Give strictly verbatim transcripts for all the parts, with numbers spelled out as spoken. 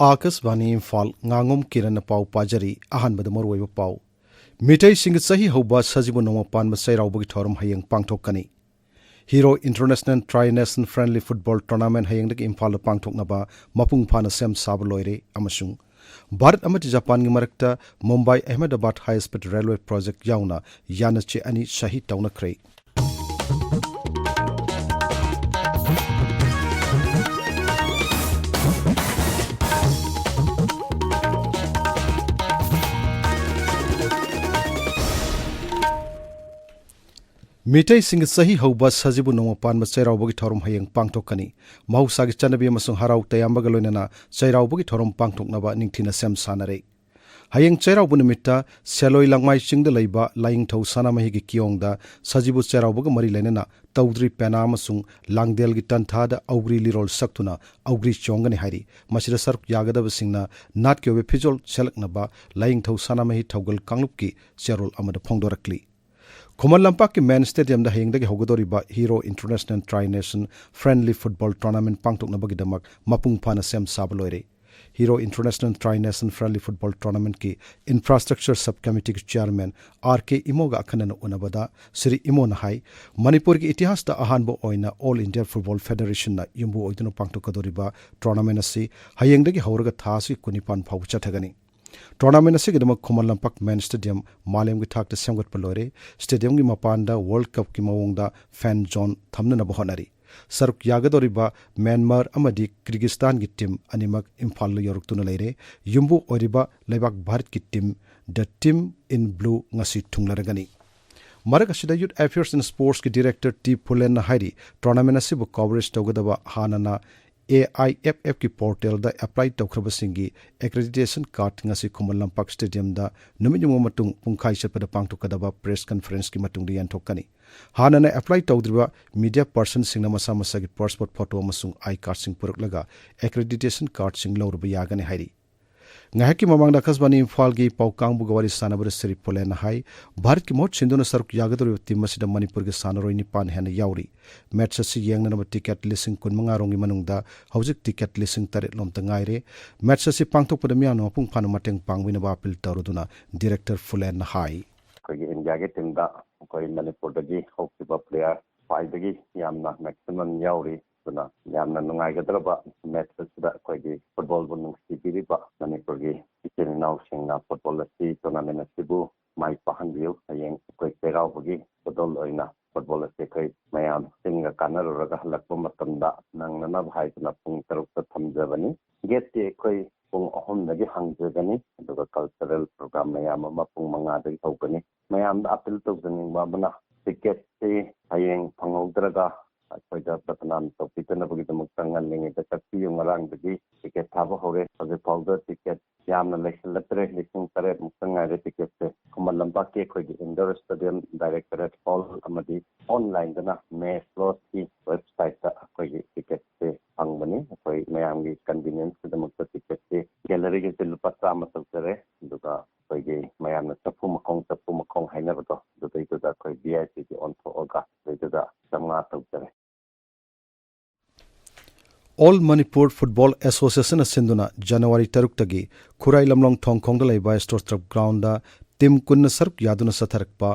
ꯑꯥꯀꯥꯁꯕꯥꯅꯤ ꯏꯝꯐꯥꯜ, ꯉꯥꯉꯣꯝ ꯀꯤꯔꯟꯅ ꯄꯥꯎ ꯄꯥꯖꯔꯤ꯫ ꯑꯍꯥꯟꯕꯗ ꯃꯔꯨꯑꯣꯏꯕ ꯄꯥꯎ꯫ ꯃꯤꯇꯩꯁꯤꯡꯒꯤ ꯆꯍꯤ ꯍꯧꯕ ꯁꯖꯤꯕꯨ ꯅꯣꯡꯃ ꯄꯥꯟꯕ ꯆꯩꯔꯥꯎꯕꯒꯤ ꯊꯧꯔꯝ ꯍꯌꯦꯡ ꯄꯥꯡꯊꯣꯛꯀꯅꯤ꯫ Hero international try nation friendly football tournament ꯍꯌꯦꯡꯗꯒꯤ ꯏꯝꯐꯥꯜꯗ ꯄꯥꯡꯊꯣꯛꯅꯕ ꯃꯄꯨꯡ ꯐꯥꯅ ꯁꯦꯝ ꯁꯥꯕ ꯂꯣꯏꯔꯦ ꯑꯃꯁꯨꯡ ꯚꯥꯔꯠ ꯑꯃꯗꯤ ꯖꯄꯥꯟꯒꯤ ꯃꯔꯛꯇ ꯃꯨꯝꯕꯥꯏ ꯑꯍꯃꯦꯗꯥꯕꯥꯗ ꯍꯥꯏ ꯁ꯭ꯄꯤꯗ ꯔꯦꯜꯋꯦ ꯄ꯭ꯔꯣꯖꯦꯛ ꯌꯥꯎꯅ ꯌꯥꯅꯆꯦ ꯑꯅꯤ ꯁꯍꯤ ꯇꯧꯅꯈ꯭ꯔꯦ꯫ ꯃꯤꯇꯩꯁꯤꯡꯒꯤ ꯆꯍꯤ ꯍꯧꯕ ꯁꯖꯤꯕꯨ ꯅꯣꯡꯃ ꯄꯥꯟꯕ ꯆꯩꯔꯥꯎꯕꯒꯤ ꯊꯧꯔꯝ ꯍꯌꯦꯡ ꯄꯥꯡꯊꯣꯛꯀꯅꯤ꯫ ꯃꯍꯧꯁꯥꯒꯤ ꯆꯠꯅꯕꯤ ꯑꯃꯁꯨꯡ ꯍꯔꯥꯎ ꯇꯌꯥꯝꯕꯒ ꯂꯣꯏꯅꯅ ꯆꯩꯔꯥꯎꯕꯒꯤ ꯊꯧꯔꯝ ꯄꯥꯡꯊꯣꯛꯅꯕ ꯅꯤꯡꯊꯤꯅ ꯁꯦꯝ ꯁꯥꯅꯔꯦ꯫ ꯍꯌꯦꯡ ꯆꯩꯔꯥꯎꯕ ꯅꯨꯃꯤꯠꯇ ꯁꯦꯂꯣꯏ ꯂꯥꯡꯃꯥꯏ ꯆꯤꯡꯗ ꯂꯩꯕ ꯂꯥꯏꯅꯤꯡꯊꯧ ꯁꯅꯥꯃꯍꯤꯒꯤ ꯀꯤꯌꯣꯡꯗ ꯁꯖꯤꯕꯨ ꯆꯩꯔꯥꯎꯕꯒ ꯃꯔꯤ ꯂꯩꯅꯅ ꯇꯧꯗ꯭ꯔꯤ ꯄꯦꯅꯥ ꯑꯃꯁꯨꯡ ꯂꯥꯡꯗꯦꯜꯒꯤ ꯇꯟꯊꯥꯗ ꯑꯧꯒ꯭ꯔꯤ ꯂꯤꯔꯣꯜ ꯁꯛꯇꯨꯅ ꯑꯧꯒ꯭ꯔꯤ ꯆꯣꯡꯒꯅꯤ ꯍꯥꯏꯔꯤ꯫ ꯃꯁꯤꯗ ꯁꯔꯨꯛ ꯌꯥꯒꯗꯕꯁꯤꯡꯅ ꯅꯥꯠꯀꯤ ꯑꯣꯏꯕ ꯐꯤꯖꯣꯜ ꯁꯦꯠꯂꯛꯅꯕ ꯂꯥꯏꯅꯤꯡꯊꯧ ꯁꯅꯥꯃꯍꯤ ꯊꯧꯒꯜ ꯀꯥꯡꯂꯨꯞꯀꯤ ꯆꯦꯔꯣꯜ ꯑꯃꯗ ꯐꯣꯡꯗꯣꯔꯛꯂꯤ꯫ ꯈꯨꯃꯟ ꯂꯝꯄꯥꯛꯀꯤ ꯃꯦꯟ ꯁ꯭ꯇꯦꯗꯤꯌꯝꯗ ꯍꯌꯦꯡꯗꯒꯤ ꯍꯧꯒꯗꯧꯔꯤꯕ Hero international try nation friendly football tournament ꯄꯥꯡꯊꯣꯛꯅꯕꯒꯤꯗꯃꯛ ꯃꯄꯨꯡ ꯐꯥꯅ ꯁꯦꯝ ꯁꯥꯕ ꯂꯣꯏꯔꯦ꯫ ꯍꯤꯔꯣ ꯏꯟꯇꯔꯅꯦꯁꯅꯦꯜ ꯇ꯭ꯔꯥꯏ ꯅꯦꯁꯟ ꯐ꯭ꯔꯦꯟꯗꯂꯤ ꯐꯨꯠꯕꯣꯜ ꯇꯣꯔꯅꯥꯃꯦꯟꯠꯀꯤ ꯏꯟꯐ꯭ꯔꯥꯁ꯭ꯇ꯭ꯔꯛꯆꯔ ꯁꯕ ꯀꯃꯤꯇꯤꯒꯤ ꯆꯤꯌꯥꯔꯃꯦꯟ ꯑꯥꯔ ꯀꯦ ꯏꯃꯣꯒ ꯑꯈꯟꯅꯅ ꯎꯅꯕꯗ ꯁ꯭ꯔꯤ ꯏꯃꯣꯅ ꯍꯥꯏ, ꯃꯅꯤꯄꯨꯔꯒꯤ ꯏꯇꯤꯍꯥꯁꯇ ꯑꯍꯥꯟꯕ ꯑꯣꯏꯅ ꯑꯣꯜ ꯏꯟꯗꯤꯌꯥ ꯐꯨꯠꯕꯣꯜ ꯐꯦꯗꯔꯦꯁꯟꯅ ꯌꯨꯝꯕꯨ ꯑꯣꯏꯗꯨꯅ ꯄꯥꯡꯊꯣꯛꯀꯗꯧꯔꯤꯕ ꯇꯣꯔꯅꯥꯃꯦꯟꯠ ꯑꯁꯤ ꯍꯌꯦꯡꯗꯒꯤ ꯍꯧꯔꯒ ꯊꯥ ꯑꯁꯤ ꯀꯨꯟꯅꯤꯄꯥꯟ ꯐꯥꯎꯕ ꯆꯠꯊꯒꯅꯤ꯫ ꯇꯣꯔꯅꯥꯃꯦꯟꯠ ꯑꯁꯤꯒꯤꯗꯃꯛ ꯈꯨꯃꯟ ꯂꯝꯄꯥꯛ ꯃꯦꯟ ꯁ꯭ꯇꯦꯗꯤꯌꯝ ꯃꯥꯂꯦꯝꯒꯤ ꯊꯥꯛꯇ ꯁꯦꯝꯒꯠꯄ ꯂꯣꯏꯔꯦ꯫ ꯁ꯭ꯇꯦꯗꯤꯌꯝꯒꯤ ꯃꯄꯥꯟꯗ ꯋꯥꯔꯜꯗ ꯀꯞꯀꯤ ꯃꯑꯣꯡꯗ ꯐꯦꯟ ꯖꯣꯟ ꯊꯝꯅꯅꯕ ꯍꯣꯠꯅꯔꯤ꯫ ꯁꯔꯨꯛ ꯌꯥꯒꯗꯧꯔꯤꯕ ꯃ꯭ꯌꯥꯟꯃꯥꯔ ꯑꯃꯗꯤ ꯀꯤꯔꯒꯤꯁꯇꯥꯟꯒꯤ ꯇꯤꯝ ꯑꯅꯤꯃꯛ ꯏꯝꯐꯥꯜꯗ ꯌꯧꯔꯛꯇꯨꯅ ꯂꯩꯔꯦ꯫ ꯌꯨꯝꯕꯨ ꯑꯣꯏꯔꯤꯕ ꯂꯩꯕꯥꯛ ꯚꯥꯔꯠꯀꯤ ꯇꯤꯝ ꯗ ꯇꯤꯝ ꯏꯟ ꯕ꯭ꯂꯨ ꯉꯁꯤ ꯊꯨꯡꯂꯔꯒꯅꯤ꯫ ꯃꯔꯛ ꯑꯁꯤꯗ ꯌꯨꯠ ꯑꯦꯐꯤꯌꯔꯁ ꯑꯦꯟ ꯁ꯭ꯄꯣꯔꯠꯁꯀꯤ ꯗꯤꯔꯦꯛꯇꯔ ꯇꯤ ꯐꯨꯂꯦꯟꯅ ꯍꯥꯏꯔꯤ, ꯇꯣꯔꯅꯥꯃꯦꯟꯠ ꯑꯁꯤꯕꯨ ꯀꯣꯚꯔꯦꯖ ꯇꯧꯒꯗꯕ ꯍꯥꯟꯅꯅ ꯑꯦ ꯑꯥꯏ ꯑꯦꯐ ꯑꯦꯐꯀꯤ ꯄꯣꯔꯇꯦꯜꯗ ꯑꯦꯄ꯭ꯂꯥꯏ ꯇꯧꯈ꯭ꯔꯕꯁꯤꯡꯒꯤ ꯑꯦꯀ꯭ꯔꯦꯗꯤꯇꯦꯁꯟ ꯀꯥꯔꯗ ꯉꯁꯤ ꯈꯨꯃꯟ ꯂꯝꯄꯥꯛ ꯁ꯭ꯇꯦꯗꯤꯌꯝꯗ ꯅꯨꯃꯤꯠ ꯌꯨꯡꯕ ꯃꯇꯨꯡ ꯄꯨꯡꯈꯥꯏ ꯆꯠꯄꯗ ꯄꯥꯡꯊꯣꯛꯀꯗꯕ ꯄ꯭ꯔꯦꯁ ꯀꯟꯐꯔꯦꯟꯁꯀꯤ ꯃꯇꯨꯡꯗ ꯌꯦꯟꯊꯣꯛꯀꯅꯤ꯫ ꯍꯥꯟꯅꯅ ꯑꯦꯄ꯭ꯂꯥꯏ ꯇꯧꯗ꯭ꯔꯤꯕ ꯃꯤꯗꯤꯌꯥ ꯄꯔꯁꯟꯁꯤꯡꯅ ꯃꯁꯥ ꯃꯁꯥꯒꯤ ꯄꯥꯁꯄꯣꯔꯠ ꯐꯣꯇꯣ ꯑꯃꯁꯨꯡ ꯑꯥꯏ ꯀꯥꯔꯗꯁꯤꯡ ꯄꯨꯔꯛꯂꯒ ꯑꯦꯀ꯭ꯔꯦꯗꯤꯇꯦꯁꯟ ꯀꯥꯔꯗꯁꯤꯡ ꯂꯧꯔꯨꯕ ꯌꯥꯒꯅꯤ ꯍꯥꯏꯔꯤ꯫ ꯉꯥꯏꯍꯥꯛꯀꯤ ꯃꯃꯥꯡꯗ ꯑꯀꯥꯁꯕꯥꯅꯤ ꯏꯝꯐꯥꯜꯒꯤ ꯄꯥꯎ ꯀꯥꯡꯕꯨꯒ ꯋꯥꯔꯤ ꯁꯥꯟꯅꯕꯗ ꯁ꯭ꯔꯤ ꯐꯨꯂꯦꯟꯅ ꯍꯥꯏ, ꯚꯥꯔꯠꯀꯤ ꯃꯍꯨꯠ ꯁꯤꯟꯗꯨꯅ ꯁꯔꯨꯛ ꯌꯥꯒꯗꯧꯔꯤꯕ ꯇꯤꯝ ꯑꯁꯤꯗ ꯃꯅꯤꯄꯨꯔꯒꯤ ꯁꯥꯟꯅꯔꯣꯏ ꯅꯤꯄꯥꯟ ꯍꯦꯟꯅ ꯌꯥꯎꯔꯤ꯫ ꯃꯦꯠꯆ ꯑꯁꯤ ꯌꯦꯡꯅꯅꯕ ꯇꯤꯀꯦꯠ ꯂꯤꯁꯤꯡ ꯀꯨꯟꯃꯉꯥ ꯔꯣꯝꯒꯤ ꯃꯅꯨꯡꯗ ꯍꯧꯖꯤꯛ ꯇꯤꯀꯦꯠ ꯂꯤꯁꯤꯡ ꯇꯔꯦꯠ ꯂꯣꯝꯇ ꯉꯥꯏꯔꯦ꯫ ꯃꯦꯠꯆ ꯑꯁꯤ ꯄꯥꯡꯊꯣꯛꯄꯗ ꯃꯤꯌꯥꯝꯅ ꯃꯄꯨꯡ ꯐꯥꯅ ꯃꯇꯦꯡ ꯄꯥꯡꯕꯤꯅꯕ ꯑꯄꯤꯜ ꯇꯧꯔꯗꯨꯅ ꯗꯤꯔꯦꯛꯇꯔ ꯐꯨꯂꯦꯟꯅ ꯍꯥꯏ꯫ ꯑꯩꯈꯣꯏꯒꯤ ꯏꯟꯗꯤꯌꯥꯒꯤ ꯇꯤꯝꯗ ꯑꯩꯈꯣꯏ ꯃꯅꯤꯄꯨꯔꯗꯒꯤ ꯍꯧꯈꯤꯕ ꯄ꯭ꯂꯦꯌꯔ ꯈ꯭ꯋꯥꯏꯗꯒꯤ ꯌꯥꯝꯅ ꯃꯦꯛꯁꯤꯃꯝ ꯌꯥꯎꯔꯤ꯫ ꯑꯗꯨꯅ ꯌꯥꯝꯅ ꯅꯨꯡꯉꯥꯏꯒꯗꯧꯔꯕ ꯃꯦꯠꯆ ꯑꯁꯤꯗ ꯑꯩꯈꯣꯏꯒꯤ ꯐꯨꯠꯕꯣꯜꯕꯨ ꯅꯨꯡꯁꯤꯕꯤꯔꯤꯕ ꯃꯅꯤꯄꯨꯔꯒꯤ ꯏꯆꯤꯜ ꯏꯅꯥꯎꯁꯤꯡꯅ ꯐꯨꯠꯕꯣꯜ ꯑꯁꯤ, ꯇꯣꯔꯅꯥꯃꯦꯟ ꯑꯁꯤꯕꯨ ꯃꯥꯏ ꯄꯥꯛꯍꯟꯕꯤꯌꯨ꯫ ꯍꯌꯦꯡ ꯑꯩꯈꯣꯏ ꯆꯩꯔꯥꯎꯕꯒꯤ ꯈꯨꯗꯣꯜ ꯑꯣꯏꯅ ꯐꯨꯠꯕꯣꯜ ꯑꯁꯤ ꯑꯩꯈꯣꯏ ꯃꯌꯥꯝ ꯆꯤꯡꯒ ꯀꯥꯟꯅꯔꯨꯔꯒ ꯍꯜꯂꯛꯄ ꯃꯇꯝꯗ ꯅꯪꯅꯅꯕ ꯍꯥꯏꯗꯨꯅ ꯄꯨꯡ ꯇꯔꯨꯛꯇ ꯊꯝꯖꯕꯅꯤ꯫ ꯒꯦꯠꯇꯤ ꯑꯩꯈꯣꯏ ꯄꯨꯡ ꯑꯍꯨꯝꯗꯒꯤ ꯍꯥꯡꯖꯒꯅꯤ, ꯑꯗꯨꯒ ꯀꯜꯆꯔꯦꯜ ꯄ꯭ꯔꯣꯒ꯭ꯔꯥꯝ ꯃꯌꯥꯝ ꯑꯃ ꯄꯨꯡ ꯃꯉꯥꯗꯒꯤ ꯍꯧꯒꯅꯤ꯫ ꯃꯌꯥꯝꯗ ꯑꯄꯤꯜ ꯇꯧꯖꯅꯤꯡꯕ ꯑꯃꯅ, ꯇꯤꯀꯦꯠꯁꯤ ꯍꯌꯦꯡ ꯐꯪꯍꯧꯗ꯭ꯔꯒ ꯑꯩꯈꯣꯏꯗ ꯕꯗꯅꯥꯝ ꯇꯧꯕꯤꯗꯅꯕꯒꯤꯗꯃꯛꯇ ꯉꯜꯂꯤꯉꯩꯗ ꯀꯛꯄꯤꯌꯨ꯫ ꯉꯔꯥꯡꯗꯒꯤ ꯇꯤꯀꯦꯠ ꯊꯥꯕ ꯍꯧꯔꯦ꯫ ꯍꯧꯖꯤꯛ ꯐꯥꯎꯗ ꯇꯤꯀꯦꯠ ꯌꯥꯝꯅ ꯂꯩꯁꯤꯜꯂꯛꯇ꯭ꯔꯦ, ꯂꯤꯁꯤꯡ ꯇꯔꯦꯠ ꯃꯨꯛꯇ ꯉꯥꯏꯔꯦ ꯇꯤꯀꯦꯠꯁꯦ꯫ ꯈꯨꯃꯟ ꯂꯝꯄꯥꯛꯀꯤ ꯑꯩꯈꯣꯏꯒꯤ ꯏꯟꯗꯣꯔ ꯁ꯭ꯇꯦꯗꯤꯌꯝ ꯗꯥꯏꯔꯦꯛꯇꯣꯔꯦꯠ ꯍꯣꯜ ꯑꯃꯗꯤ ꯑꯣꯟꯂꯥꯏꯟꯗꯅ ꯃꯦꯁ ꯂꯣꯁꯀꯤ ꯋꯦꯕꯁꯥꯏꯠꯇ ꯑꯩꯈꯣꯏꯒꯤ ꯇꯤꯀꯦꯠꯁꯦ ꯐꯪꯕꯅꯤ꯫ ꯑꯩꯈꯣꯏ ꯃꯌꯥꯝꯒꯤ ꯀꯟꯚꯤꯅꯤꯌꯟꯁꯀꯤꯗꯃꯛꯇ ꯇꯤꯀꯦꯠꯁꯤ ꯒꯦꯂꯔꯤꯒꯤꯁꯦ ꯂꯨꯄꯥ ꯆꯥꯝꯃ ꯇꯧꯖꯔꯦ, ꯑꯗꯨꯒ ꯑꯩꯈꯣꯏꯒꯤ ꯃꯌꯥꯝꯅ ꯆꯐꯨ ꯃꯈꯣꯡ, ꯆꯐꯨ ꯃꯈꯣꯡ ꯍꯥꯏꯅꯕꯗꯣ, ꯑꯗꯨꯗꯩꯗꯨꯗ ꯑꯩꯈꯣꯏ ꯚꯤ ꯑꯥꯏ ꯄꯤꯒꯤ ꯑꯣꯟꯊꯣꯛꯑꯒ ꯑꯗꯨꯗꯩꯗꯨꯗ ꯆꯥꯝꯃꯉꯥ ꯇꯧꯖꯔꯦ꯫ ꯑꯣꯜ ꯃꯅꯤꯄꯨꯔ ꯐꯨꯠꯕꯣꯜ ꯑꯦꯁꯣꯁꯤꯌꯦꯁꯟꯅ ꯁꯤꯟꯗꯨꯅ ꯖꯅꯋꯥꯔꯤ ꯇꯔꯨꯛꯇꯒꯤ ꯈꯨꯔꯥꯏ ꯂꯝꯂꯣꯡ ꯊꯣꯡꯈꯣꯡꯗ ꯂꯩꯕ ꯏꯁꯇꯣꯔ ꯇꯔꯐ ꯒ꯭ꯔꯥꯎꯟꯗ ꯇꯤꯝ ꯀꯨꯟꯅ ꯁꯔꯨꯛ ꯌꯥꯗꯨꯅ ꯆꯠꯊꯔꯛꯄ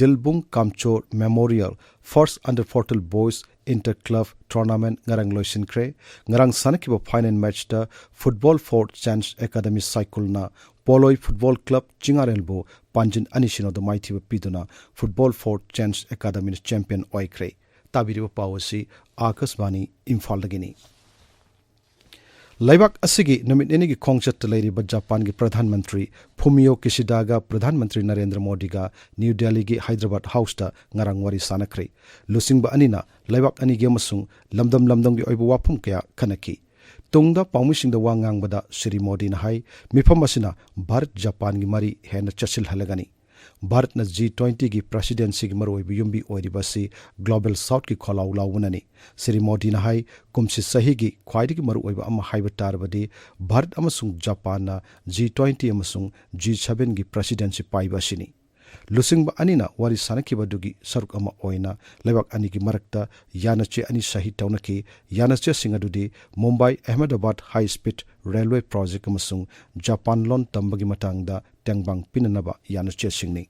ꯗꯤꯜꯕꯨꯡ ꯀꯥꯝꯆꯣ ꯃꯦꯃꯣꯔꯤꯌꯦꯜ ꯐꯥꯔꯁ under fourteen boys inter club tournament ꯉꯔꯥꯡ ꯂꯣꯏꯁꯤꯟꯈ꯭ꯔꯦ꯫ ꯉꯔꯥꯡ ꯁꯥꯟꯅꯈꯤꯕ ꯐꯥꯏꯅꯦꯜ ꯃꯦꯠꯆꯇ ꯐꯨꯠꯕꯣꯜ ꯐꯣꯔ ꯆꯦꯟꯖ ꯑꯦꯀꯥꯗꯃꯤ ꯁꯥꯏꯀꯨꯜꯅ ꯄꯣꯂꯣꯏ ꯐꯨꯠꯕꯣꯜ ꯀ꯭ꯂꯕ ꯆꯤꯡꯉꯥꯔꯦꯜꯕꯨ ꯄꯥꯟꯖꯤꯟ ꯑꯅꯤ ꯁꯤꯅꯣꯗ ꯃꯥꯏꯊꯤꯕ ꯄꯤꯗꯨꯅ ꯐꯨꯠꯕꯣꯜ ꯐꯣꯔ ꯆꯦꯟꯖ ꯑꯦꯀꯥꯗꯃꯤꯅ ꯆꯦꯝꯄꯤꯌꯟ ꯑꯣꯏꯈ꯭ꯔꯦ꯫ ꯇꯥꯕꯤꯔꯤꯕ ꯄꯥꯎ ꯑꯁꯤ ꯑꯥꯀꯥꯁꯕꯥꯅꯤ ꯏꯝꯐꯥꯜꯗꯒꯤꯅꯤ꯫ ꯂꯩꯕꯥꯛ ꯑꯁꯤꯒꯤ ꯅꯨꯃꯤꯠ ꯅꯤꯅꯤꯒꯤ ꯈꯣꯡꯆꯠꯇ ꯂꯩꯔꯤꯕ ꯖꯄꯥꯟꯒꯤ ꯄ꯭ꯔꯙꯥꯟ ꯃꯟꯇ꯭ꯔꯤ ꯐꯨꯃꯤꯌꯣ ꯀꯤꯁꯤꯗꯥꯒ ꯄ꯭ꯔꯙꯥꯟ ꯃꯟꯇ꯭ꯔꯤ ꯅꯔꯦꯟꯗ꯭ꯔ ꯃꯣꯗꯤꯒ ꯅ꯭ꯌꯨ ꯗꯦꯜꯂꯤꯒꯤ ꯍꯥꯏꯗ꯭ꯔꯕꯥꯗ ꯍꯥꯎꯁꯇ ꯉꯔꯥꯡ ꯋꯥꯔꯤ ꯁꯥꯟꯅꯈ꯭ꯔꯦ꯫ ꯂꯨꯆꯤꯡꯕ ꯑꯅꯤꯅ ꯂꯩꯕꯥꯛ ꯑꯅꯤꯒꯤ ꯑꯃꯁꯨꯡ ꯂꯝꯗꯝ ꯂꯝꯗꯝꯒꯤ ꯑꯣꯏꯕ ꯋꯥꯐꯝ ꯀꯌꯥ ꯈꯟꯅꯈꯤ꯫ ꯇꯨꯡꯗ ꯄꯥꯎꯃꯤꯁꯤꯡꯗ ꯋꯥ ꯉꯥꯡꯕꯗ ꯁ꯭ꯔꯤ ꯃꯣꯗꯤꯅ ꯍꯥꯏ, ꯃꯤꯐꯝ ꯑꯁꯤꯅ ꯚꯥꯔꯠ ꯖꯄꯥꯟꯒꯤ ꯃꯔꯤ ꯍꯦꯟꯅ ꯆꯦꯠꯁꯤꯜꯍꯜꯂꯒꯅꯤ꯫ ꯚꯥꯔꯠꯅ ꯖꯤ ꯇ꯭ꯋꯦꯟꯇꯤꯒꯤ ꯄ꯭ꯔꯦꯁꯤꯗꯦꯟꯁꯤꯒꯤ ꯃꯔꯨꯑꯣꯏꯕ ꯌꯨꯝꯕꯤ ꯑꯣꯏꯔꯤꯕ ꯑꯁꯤ ꯒ꯭ꯂꯣꯕꯦꯜ ꯁꯥꯎꯠꯀꯤ ꯈꯣꯜꯂꯥꯎ ꯂꯥꯎꯕꯅꯅꯤ꯫ ꯁ꯭ꯔꯤ ꯃꯣꯗꯤꯅ ꯍꯥꯏ, ꯀꯨꯝꯁꯤ ꯆꯍꯤꯒꯤ ꯈ꯭ꯋꯥꯏꯗꯒꯤ ꯃꯔꯨꯑꯣꯏꯕ ꯑꯃ ꯍꯥꯏꯕ ꯇꯥꯔꯕꯗꯤ ꯚꯥꯔꯠ ꯑꯃꯁꯨꯡ ꯖꯄꯥꯟꯅ ꯖꯤ ꯇ꯭ꯋꯦꯟꯇꯤ ꯑꯃꯁꯨꯡ ꯖꯤ ꯁꯚꯦꯟꯒꯤ ꯄ꯭ꯔꯦꯁꯤꯗꯦꯟꯁꯤ ꯄꯥꯏꯕ ꯑꯁꯤꯅꯤ꯫ ꯂꯨꯆꯤꯡꯕ ꯑꯅꯤꯅ ꯋꯥꯔꯤ ꯁꯥꯅꯈꯤꯕꯗꯨꯒꯤ ꯁꯔꯨꯛ ꯑꯃ ꯑꯣꯏꯅ ꯂꯩꯕꯥꯛ ꯑꯅꯤꯒꯤ ꯃꯔꯛꯇ ꯌꯥꯅꯆꯦ ꯑꯅꯤ ꯁꯍꯤ ꯇꯧꯅꯈꯤ꯫ ꯌꯥꯅꯆꯦꯁꯤꯡ ꯑꯗꯨꯗꯤ ꯃꯨꯝꯕꯥꯏ ꯑꯍꯃꯦꯗꯥꯕꯥꯗ ꯍꯥꯏ ꯁ꯭ꯄꯤꯗ ꯔꯦꯜꯋꯦ ꯄ꯭ꯔꯣꯖꯦꯛ ꯑꯃꯁꯨꯡ ꯖꯄꯥꯟ ꯂꯣꯟ ꯇꯝꯕꯒꯤ ꯃꯇꯥꯡꯗ ꯇꯦꯡꯕꯥꯡ ꯄꯤꯅꯅꯕ ꯌꯥꯅꯆꯦꯁꯤꯡꯅꯤ꯫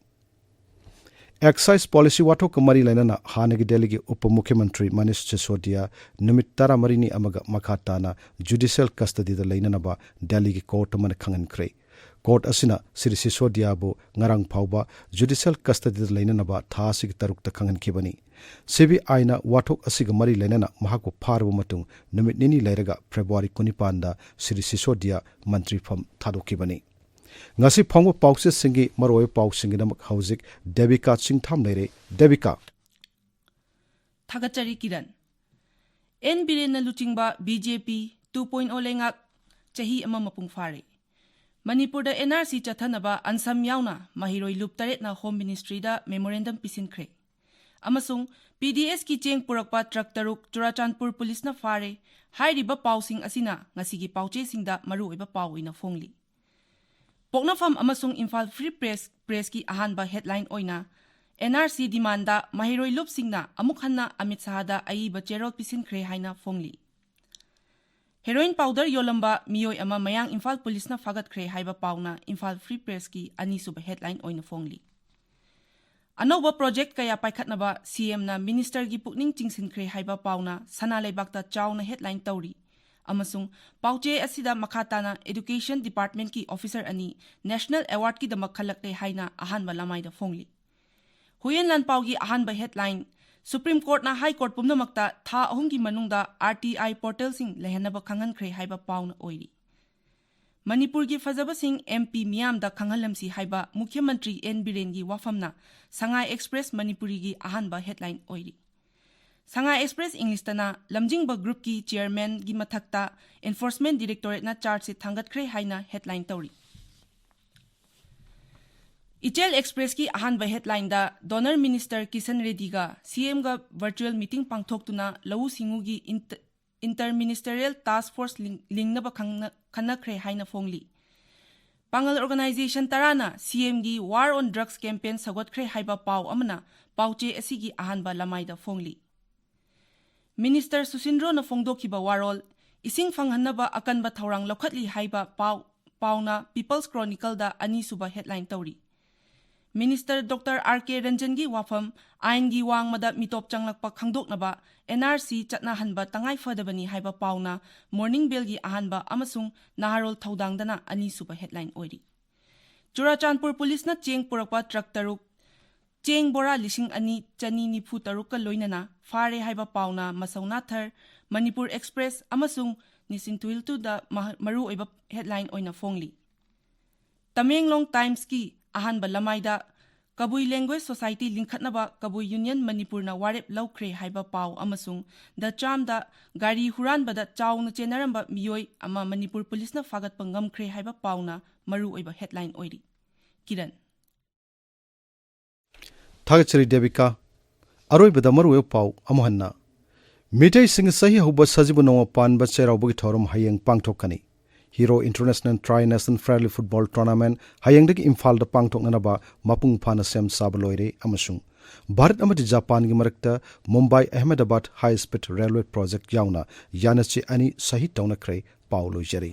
ꯑꯦꯛꯁꯥꯏꯖ ꯄꯣꯂꯤꯁꯤ ꯋꯥꯊꯣꯛꯀ ꯃꯔꯤ ꯂꯩꯅꯅ ꯍꯥꯟꯅꯒꯤ ꯗꯦꯜꯂꯤꯒꯤ ꯎꯄ ꯃꯨꯈ꯭ꯌꯃꯟꯇ꯭ꯔꯤ ꯃꯅꯤꯁ ꯁꯤꯁꯣꯗꯤꯌꯥ ꯅꯨꯃꯤꯠ ꯇꯔꯥꯃꯔꯤꯅꯤ ꯑꯃꯒ ꯃꯈꯥ ꯇꯥꯅ ꯖꯨꯗꯤꯁꯤꯌꯦꯜ ꯀꯁꯇꯗꯤꯗ ꯂꯩꯅꯅꯕ ꯗꯦꯜꯂꯤꯒꯤ ꯀꯣꯔꯠ ꯑꯃꯅ ꯈꯪꯍꯟꯈ꯭ꯔꯦ꯫ ꯀꯣꯔꯠ ꯑꯁꯤꯅ ꯁ꯭ꯔꯤ ꯁꯤꯁꯣꯗꯤꯌꯥꯕꯨ ꯉꯔꯥꯡ ꯐꯥꯎꯕ ꯖꯨꯗꯤꯁꯤꯌꯦꯜ ꯀꯁꯇꯗꯤꯗ ꯂꯩꯅꯅꯕ ꯊꯥ ꯑꯁꯤꯒꯤ ꯇꯔꯨꯛꯇ ꯈꯪꯍꯟꯈꯤꯕꯅꯤ꯫ ꯁꯤꯕꯤꯑꯥꯏꯅ ꯋꯥꯊꯣꯛ ꯑꯁꯤꯒ ꯃꯔꯤ ꯂꯩꯅꯅ ꯃꯍꯥꯛꯄꯨ ꯐꯥꯔꯕ ꯃꯇꯨꯡ ꯅꯨꯃꯤꯠ ꯅꯤꯅꯤ ꯂꯩꯔꯒ ꯐꯦꯕ꯭ꯔꯨꯋꯥꯔꯤ ꯀꯨꯟꯅꯤꯄꯥꯟꯗ ꯁ꯭ꯔꯤ ꯁꯤꯁꯣꯗꯤꯌꯥ ꯃꯟꯇ꯭ꯔꯤ ꯐꯝ ꯊꯥꯗꯣꯛꯈꯤꯕꯅꯤ꯫ ꯉꯁꯤ ꯐꯣꯡꯕ ꯄꯥꯎꯆꯦꯁꯤꯡꯒꯤ ꯃꯔꯨꯑꯣꯏꯕ ꯄꯥꯎꯁꯤꯡꯒꯤꯗꯃꯛ ꯍꯧꯖꯤꯛ ꯗꯦꯕꯤꯀꯥ ꯆꯤꯡꯊꯥꯝ ꯂꯩꯔꯦ꯫ ꯗꯦꯕꯤꯀꯥ꯫ ꯊꯥꯒꯠꯆꯔꯤ ꯀꯤꯔꯟ꯫ ꯑꯦꯟ ꯕꯤꯔꯦꯟꯅ ꯂꯨꯆꯤꯡꯕ B J P two point ꯑꯣ ꯂꯩꯉꯥꯛ ꯆꯍꯤ ꯑꯃ ꯃꯄꯨꯡ ꯐꯥꯔꯦ꯫ ꯃꯅꯤꯄꯨꯔꯗ ꯑꯦꯟ ꯑꯥꯔ ꯁꯤ ꯆꯠꯊꯅꯕ ꯑꯟꯁꯝ ꯌꯥꯎꯅ ꯃꯍꯩꯔꯣꯏ ꯂꯨꯞ ꯇꯔꯦꯠꯅ ꯍꯣꯝ ꯃꯤꯅꯤꯁꯇ꯭ꯔꯤꯗ ꯃꯦꯃꯣꯔꯦꯟꯗꯝ ꯄꯤꯁꯤꯟꯈ꯭ꯔꯦ꯫ ꯑꯃꯁꯨꯡ ꯄꯤ ꯗꯤ ꯑꯦꯁꯀꯤ ꯆꯦꯡ ꯄꯨꯔꯛꯄ ꯇ꯭ꯔꯛ ꯇꯔꯨꯛ ꯆꯨꯔꯥꯆꯥꯟꯄꯨꯔ ꯄꯨꯂꯤꯁꯅ ꯐꯥꯔꯦ꯫ ꯍꯥꯏꯔꯤꯕ ꯄꯥꯎꯁꯤꯡ ꯑꯁꯤꯅ ꯉꯁꯤꯒꯤ ꯄꯥꯎꯆꯦꯁꯤꯡꯗ ꯃꯔꯨꯑꯣꯏꯕ ꯄꯥꯎ ꯑꯣꯏꯅ ꯐꯣꯡꯂꯤ꯫ ꯄꯣꯛꯅꯐꯝ ꯑꯃꯁꯨꯡ ꯏꯝꯐꯥꯜ ꯐ꯭ꯔꯤ ꯄ꯭ꯔꯦꯁ, ꯄ꯭ꯔꯦꯁꯀꯤ ꯑꯍꯥꯟꯕ ꯍꯦꯗꯂꯥꯏꯟ ꯑꯣꯏꯅ ꯑꯦꯟ ꯑꯥꯔ ꯁꯤ ꯗꯤꯃꯥꯟꯗ ꯃꯍꯩꯔꯣꯏ ꯂꯨꯞꯁꯤꯡꯅ ꯑꯃꯨꯛ ꯍꯟꯅ ꯑꯃꯤꯠ ꯁꯍꯥꯗ ꯑꯏꯕ ꯆꯦꯔꯣꯜ ꯄꯤꯁꯤꯟꯈ꯭ꯔꯦ ꯍꯥꯏꯅ ꯐꯣꯡꯂꯤ꯫ ꯍꯦꯔꯣꯏꯟ ꯄꯥꯎꯗꯔ ꯌꯣꯜꯂꯝꯕ ꯃꯤꯑꯣꯏ ꯑꯃ ꯃꯌꯥꯡ ꯏꯝꯐꯥꯜ ꯄꯨꯂꯤꯁꯅ ꯐꯥꯒꯠꯈ꯭ꯔꯦ ꯍꯥꯏꯕ ꯄꯥꯎꯅ ꯏꯝꯐꯥꯜ ꯐ꯭ꯔꯤ ꯄ꯭ꯔꯦꯁꯀꯤ ꯑꯅꯤꯁꯨꯕ ꯍꯦꯗꯂꯥꯏꯟ ꯑꯣꯏꯅ ꯐꯣꯡꯂꯤ꯫ ꯑꯅꯧꯕ ꯄ꯭ꯔꯣꯖꯦꯛ ꯀꯌꯥ ꯄꯥꯏꯈꯠꯅꯕ ꯁꯤ ꯑꯦꯝꯅ ꯃꯤꯅꯤꯁꯇꯔꯒꯤ ꯄꯨꯛꯅꯤꯡ ꯆꯤꯡꯁꯤꯟꯈ꯭ꯔꯦ ꯍꯥꯏꯕ ꯄꯥꯎꯅ ꯁꯅꯥ ꯂꯩꯕꯥꯛꯇ ꯆꯥꯎꯅ ꯍꯦꯗꯂꯥꯏꯟ ꯇꯧꯔꯤ꯫ ꯑꯃꯁꯨꯡ ꯄꯥꯎꯆꯦ ꯑꯁꯤꯗ ꯃꯈꯥ ꯇꯥꯅ ꯑꯦꯗꯨꯀꯦꯁꯟ ꯗꯤꯄꯥꯔꯠꯃꯦꯟꯠꯀꯤ ꯑꯣꯐꯤꯁꯔ ꯑꯅꯤ ꯅꯦꯁꯅꯦꯜ ꯑꯦꯋꯥꯔꯗꯀꯤꯗꯃꯛ ꯈꯜꯂꯛꯂꯦ ꯍꯥꯏꯅ ꯑꯍꯥꯟꯕ ꯂꯃꯥꯏꯗ ꯐꯣꯡꯂꯤ꯫ ꯍꯨꯏꯌꯦꯟ ꯂꯥꯟꯄꯥꯎꯒꯤ ꯑꯍꯥꯟꯕ ꯍꯦꯗꯂꯥꯏꯟ, ꯁꯨꯄ꯭ꯔꯤꯝ ꯀꯣꯔꯠꯅ ꯍꯥꯏ ꯀꯣꯔꯠ ꯄꯨꯝꯅꯃꯛꯇ ꯊꯥ ꯑꯍꯨꯝꯒꯤ ꯃꯅꯨꯡꯗ ꯑꯥꯔ ꯇꯤ ꯑꯥꯏ ꯄꯣꯔꯇꯦꯜꯁꯤꯡ ꯂꯩꯍꯟꯅꯕ ꯈꯪꯍꯟꯈ꯭ꯔꯦ ꯍꯥꯏꯕ ꯄꯥꯎꯅ ꯑꯣꯏꯔꯤ꯫ ꯃꯅꯤꯄꯨꯔꯒꯤ ꯐꯖꯕꯁꯤꯡ ꯑꯦꯝ ꯄꯤ ꯃꯤꯌꯥꯝꯗ ꯈꯪꯍꯜꯂꯝꯁꯤ ꯍꯥꯏꯕ ꯃꯨꯈ꯭ꯌ ꯃꯟꯇ꯭ꯔꯤ ꯑꯦꯟ ꯕꯤꯔꯦꯟꯒꯤ ꯋꯥꯐꯝꯅ ꯁꯉꯥꯏ ꯑꯦꯛꯁꯄ꯭ꯔꯦꯁ ꯃꯅꯤꯄꯨꯔꯤꯒꯤ ꯑꯍꯥꯟꯕ ꯍꯦꯗꯂꯥꯏꯟ ꯑꯣꯏꯔꯤ꯫ ꯁꯉꯥꯏ ꯑꯦꯛꯁꯄ꯭ꯔꯦꯁ ꯏꯪꯂꯤꯁꯇꯅ ꯂꯝꯖꯤꯡꯕ ꯒ꯭ꯔꯨꯞꯀꯤ ꯆꯤꯌꯔꯃꯦꯟꯒꯤ ꯃꯊꯛꯇ ꯑꯦꯟꯐꯣꯔꯁꯃꯦꯟꯠ ꯗꯤꯔꯦꯛꯇꯣꯔꯦꯠꯅ ꯆꯥꯔꯖꯁꯤꯠ ꯊꯥꯡꯒꯠꯈ꯭ꯔꯦ ꯍꯥꯏꯅ ꯍꯦꯗꯂꯥꯏꯟ ꯇꯧꯔꯤ꯫ ꯏꯆꯦꯜ ꯑꯦꯛꯁꯄ꯭ꯔꯦꯁꯀꯤ ꯑꯍꯥꯟꯕ ꯍꯦꯗꯂꯥꯏꯟꯗ, ꯗꯣꯅꯔ ꯃꯤꯅꯤꯁꯇꯔ ꯀꯤꯁꯟ ꯔꯦꯗꯤꯒ ꯁꯤꯑꯦꯝꯒ ꯚꯔꯆꯨꯑꯦꯜ ꯃꯤꯇꯤꯡ ꯄꯥꯡꯊꯣꯛꯇꯨꯅ ꯂꯧꯎ ꯁꯤꯡꯎꯒꯤ ꯏꯟꯇ-, ꯏꯟꯇꯔ ꯃꯤꯅꯤꯁꯇꯔꯤꯌꯦꯜ ꯇꯥꯁꯛ ꯐꯣꯔꯁ ꯂꯤꯡ-, ꯂꯤꯡꯅꯕ ꯈꯪꯅ-, ꯈꯟꯅꯈ꯭ꯔꯦ ꯍꯥꯏꯅ ꯐꯣꯡꯂꯤ꯫ ꯄꯥꯡꯒꯜ ꯑꯣꯔꯒꯅꯥꯏꯖꯦꯁꯟ ꯇꯔꯥꯅ ꯁꯤꯑꯦꯝꯒꯤ War on Drugs campaign ꯁꯧꯒꯠꯈ꯭ꯔꯦ ꯍꯥꯏꯕ ꯄꯥꯎ ꯑꯃꯅ ꯄꯥꯎꯆꯦ ꯑꯁꯤꯒꯤ ꯑꯍꯥꯟꯕ ꯂꯃꯥꯏꯗ ꯐꯣꯡꯂꯤ꯫ ꯃꯤꯅꯤꯁꯇꯔ ꯁꯨꯁꯤꯟꯗ꯭ꯔꯣꯅ ꯐꯣꯡꯗꯣꯛꯈꯤꯕ ꯋꯥꯔꯣꯜ, ꯏꯁꯤꯡ ꯐꯪꯍꯟꯅꯕ ꯑꯀꯟꯕ ꯊꯧꯔꯥꯡ ꯂꯧꯈꯠꯂꯤ ꯍꯥꯏꯕ ꯄꯥꯎ, ꯄꯥꯎꯅ ꯄꯤꯄꯜꯁ ꯀ꯭ꯔꯣꯅꯤꯀꯜꯗ ꯑꯅꯤꯁꯨꯕ ꯍꯦꯗꯂꯥꯏꯟ ꯇꯧꯔꯤ꯫ ꯃꯤꯅꯤꯁꯇꯔ ꯗꯣꯛꯇꯔ ꯑꯥꯔ ꯀꯦ ꯔꯟꯖꯟꯒꯤ ꯋꯥꯐꯝ, ꯑꯥꯏꯟꯒꯤ ꯋꯥꯡꯃꯗ ꯃꯤꯇꯣꯞ ꯆꯪꯂꯛꯄ ꯈꯪꯗꯣꯛꯅꯕ ꯑꯦꯟ ꯑꯥꯔ ꯁꯤ ꯆꯠꯅꯍꯟꯕ ꯇꯉꯥꯏ ꯐꯗꯕꯅꯤ ꯍꯥꯏꯕ ꯄꯥꯎꯅ ꯃꯣꯔꯅꯤꯡ ꯕꯦꯜꯒꯤ ꯑꯍꯥꯟꯕ ꯑꯃꯁꯨꯡ ꯅꯍꯥꯔꯣꯜ ꯊꯧꯗꯥꯡꯗꯅ ꯑꯅꯤꯁꯨꯕ ꯍꯦꯗꯂꯥꯏꯟ ꯑꯣꯏꯔꯤ꯫ ꯆꯨꯔꯥꯆꯥꯟꯄꯨꯔ ꯄꯨꯂꯤꯁꯅ ꯆꯦꯡ ꯄꯨꯔꯛꯄ ꯇ꯭ꯔꯛ ꯇꯔꯨꯛ, ꯆꯦꯡ ꯕꯣꯔꯥ ꯂꯤꯁꯤꯡ ꯑꯅꯤ ꯆꯅꯤ ꯅꯤꯐꯨ ꯇꯔꯨꯛꯀ ꯂꯣꯏꯅꯅ ꯐꯥꯔꯦ ꯍꯥꯏꯕ ꯄꯥꯎꯅ ꯃꯁꯧ ꯅꯥꯊꯔ, ꯃꯅꯤꯄꯨꯔ ꯑꯦꯛꯁꯄ꯭ꯔꯦꯁ ꯑꯃꯁꯨꯡ ꯅꯤꯁꯤꯟ ꯇꯨꯏꯜꯇꯨꯗ ꯃꯍ-, ꯃꯔꯨꯑꯣꯏꯕ ꯍꯦꯗꯂꯥꯏꯟ ꯑꯣꯏꯅ ꯐꯣꯡꯂꯤ꯫ ꯇꯃꯦꯡꯂꯣꯡ ꯇꯥꯏꯝꯁꯀꯤ ꯑꯍꯥꯟꯕ ꯂꯃꯥꯏꯗ ꯀꯕꯨꯏ ꯂꯦꯡꯒ꯭ꯋꯦꯖ ꯁꯣꯁꯥꯏꯇꯤ ꯂꯤꯡꯈꯠꯅꯕ ꯀꯕꯨꯏ ꯌꯨꯅꯤꯌꯟ ꯃꯅꯤꯄꯨꯔꯅ ꯋꯥꯔꯦꯞ ꯂꯧꯈ꯭ꯔꯦ ꯍꯥꯏꯕ ꯄꯥꯎ ꯑꯃꯁꯨꯡ ꯗ ꯆꯥꯝꯗ ꯒꯥꯔꯤ ꯍꯨꯔꯥꯟꯕꯗ ꯆꯥꯎꯅ ꯆꯦꯟꯅꯔꯝꯕ ꯃꯤꯑꯣꯏ ꯑꯃ ꯃꯅꯤꯄꯨꯔ ꯄꯨꯂꯤꯁꯅ ꯐꯥꯒꯠꯄ ꯉꯝꯈ꯭ꯔꯦ ꯍꯥꯏꯕ ꯄꯥꯎꯅ ꯃꯔꯨꯑꯣꯏꯕ ꯍꯦꯗꯂꯥꯏꯟ ꯑꯣꯏꯔꯤ꯫ ꯀꯤꯔꯟ꯫ ꯊꯥꯒꯠꯆꯔꯤ ꯗꯦꯕꯤꯀꯥ꯫ ꯑꯔꯣꯏꯕꯗ ꯃꯔꯨꯑꯣꯏꯕ ꯄꯥꯎ ꯑꯃꯨꯛ ꯍꯟꯅ꯫ ꯃꯤꯇꯩꯁꯤꯡꯒꯤ ꯆꯍꯤ ꯍꯧꯕ ꯁꯖꯤꯕꯨ ꯅꯣꯡꯃ ꯄꯥꯟꯕ ꯆꯩꯔꯥꯎꯕꯒꯤ ꯊꯧꯔꯝ ꯍꯌꯦꯡ ꯄꯥꯡꯊꯣꯛꯀꯅꯤ꯫ Hero international tri national friendly football tournament ꯍꯌꯦꯡꯗꯒꯤ ꯏꯝꯐꯥꯜꯗ ꯄꯥꯡꯊꯣꯛꯅꯅꯕ ꯃꯄꯨꯡ ꯐꯥꯅ ꯁꯦꯝ ꯁꯥꯕ ꯂꯣꯏꯔꯦ ꯑꯃꯁꯨꯡ ꯚꯥꯔꯠ ꯑꯃꯗꯤ ꯖꯄꯥꯟꯒꯤ ꯃꯔꯛꯇ ꯃꯨꯝꯕꯥꯏ ꯑꯍꯃꯦꯗꯥꯕꯥꯗ ꯍꯥꯏ ꯁ꯭ꯄꯤꯗ ꯔꯦꯜꯋꯦ ꯄ꯭ꯔꯣꯖꯦꯛꯠ ꯌꯥꯎꯅ ꯌꯥꯅꯆꯦ ꯑꯅꯤ ꯁꯍꯤ ꯇꯧꯅꯈ꯭ꯔꯦ꯫ ꯄꯥꯎ ꯂꯣꯏꯖꯔꯤ꯫